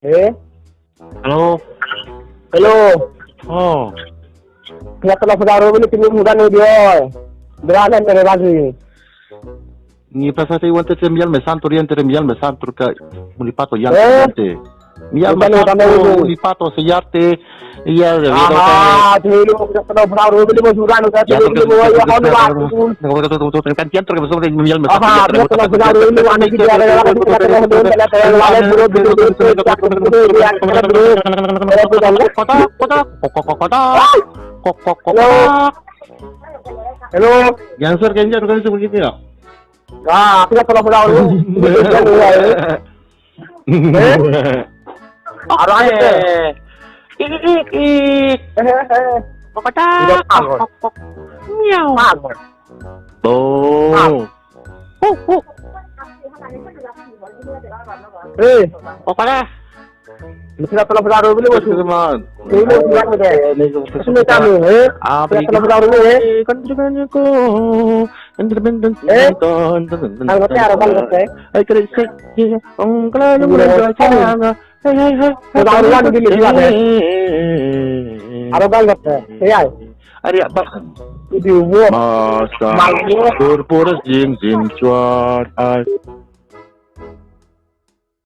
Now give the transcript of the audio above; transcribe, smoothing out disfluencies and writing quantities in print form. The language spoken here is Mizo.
Eh? Hello. Hello. Oh. Ni pasate igual te mi alma santo oriente mi alma santo ka unipato ya Eh? Mi alma Utame, utame, santo utame. unipato sellarte ya Ah, Hello. Yang kenja tu kan seperti itu. Ah, আৰু আহিছে। Miau. Oh. এই Kokora. বুলি কৈছো। আৰু গাল করতে সেয়াই। আরে দিব Masa purpura jim jim chuan ai.